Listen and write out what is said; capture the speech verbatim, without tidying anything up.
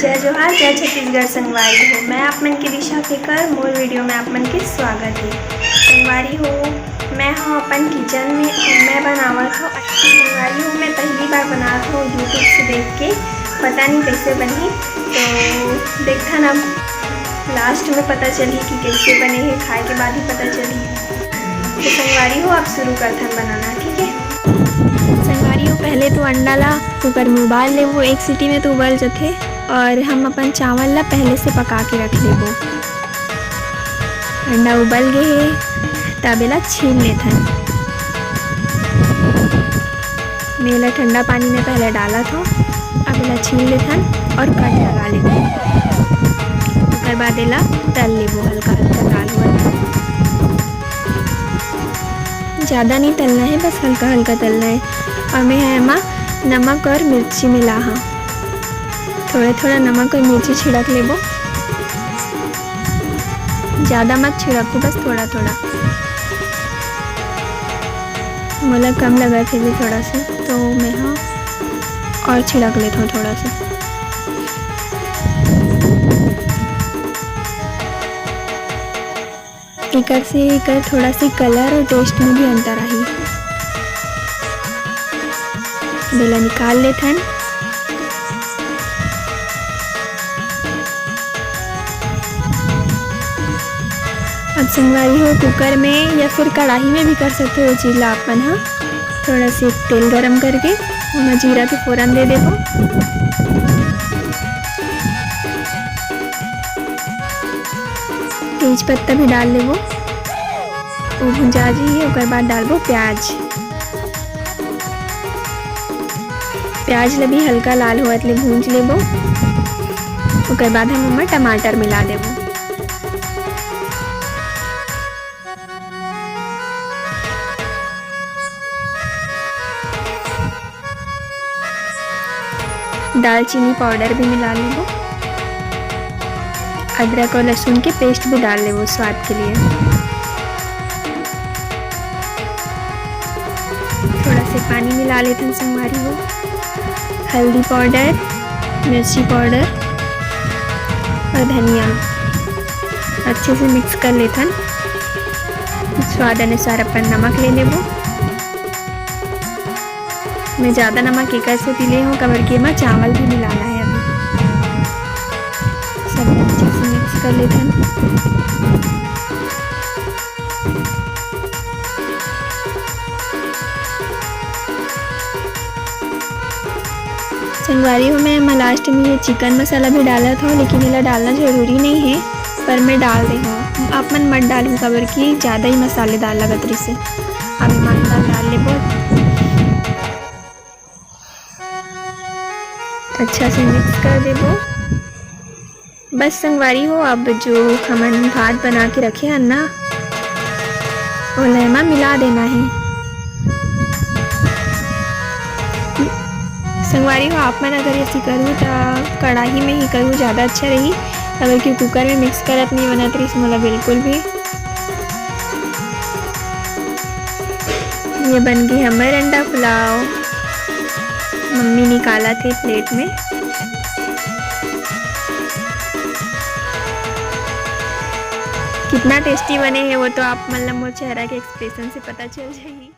जय जोहार, जय छत्तीसगढ़ संगवारी हो। मैं आप मन के दिशा केकर, मोर वीडियो में आप मन के स्वागत हे। संगवारी हो, मैं ह अपन किचन में, मैं बनावत हव। संगवारी हो, मैं पहली बार बनात हव YouTube से देख के, पता नहीं कैसे बनही, तो देखथन अब लास्ट में पता चलही कि कैसे बने हे, खाए के बाद ही पता चलही। तो संगवारी हो, आप शुरू करथन बनाना, ठीक है? संगवारी हो, पहले तो अंडा ला कुकर में उबाल लेबो, एक सीटी में तो उबल जथे। और हम अपन चावल ला पहले से पका के रख लेबो। अंडा उबल गे हे, तब एला छील लेथन। मैं एला ठंडा पानी में पहले डालत हव, अब एला छील लेथन और कट लगा लेथन। ओकर बाद एला तल लेबो हल्का हल्का लाल हुआ तक। ज़्यादा नहीं तलना है, बस हल्का हल्का तलना है। और मैं ह एमा नमक और मिर्ची मिला हव। थोड़ा थोड़ा नमक और मिर्ची छिड़क लेबो। ज़्यादा मत छिड़कू, बस थोड़ा थोड़ा। मोला कम लगत हे भी थोड़ा सा, तो मैं ह और छिड़क लेथव थोड़ा सा। एकर से एकर थोड़ा से कलर और टेस्ट में भी अंतर आही। एला निकाल लेथन। अब संगवारी हो, कुकर में या फिर कढ़ाई में भी कर सकते हो ये चीज ला आप मन ह। थोड़ा से तेल गरम करके ओमा जीरा के फोरन दे देबो। तेज पत्ता भी डाल लेबो, वो भुंजा जाही, ओकर बाद डालबो प्याज। प्याज ल भी हल्का लाल होवत ले भूंज लेबो। ओकर बाद हम ओमा टमाटर मिला देबो। दालचीनी पाउडर भी मिला लेबो। अदरक और लहसुन के पेस्ट भी डाल लेबो स्वाद के लिए। थोड़ा से पानी मिला लेथन संगवारी हो। हल्दी पाउडर, मिर्ची पाउडर और धनिया अच्छे से मिक्स कर लेथन। स्वाद अनुसार अपन नमक ले लेबो। मैं ज़्यादा नमक एकर सेती ले हूँ, काबर कि एमा चावल भी मिलाना है अभी। सब अच्छे से मिक्स कर लेथन। संगवारी हो, मैं एमा लास्ट में ये चिकन मसाला भी डालत हूँ, लेकिन एला डालना जरूरी नहीं है, पर मैं डाल दे हूँ। आप मन मत डालू, काबर कि ज़्यादा ही मसालेदार लगत रहिसे। अब एमा अंडा डाल लेबो। अच्छा से मिक्स कर देबो। बस संगवारी हो, अब जो हमन भात बना के रखे हन ना, ओला एमा मिला देना है। संगवारी हो, आप मन अगर ऐसी करू त कढ़ाई में ही करू, ज़्यादा अच्छा रही, काबर कि कुकर में मिक्स करत नहीं बनत रहिस मोला बिल्कुल भी। ये बन गई हमर अंडा पुलाव। मम्मी निकालत हे प्लेट में। कितना टेस्टी बने हे, वो तो आप मन ला मोर चेहरा के एक्सप्रेशन से पता चल जाही।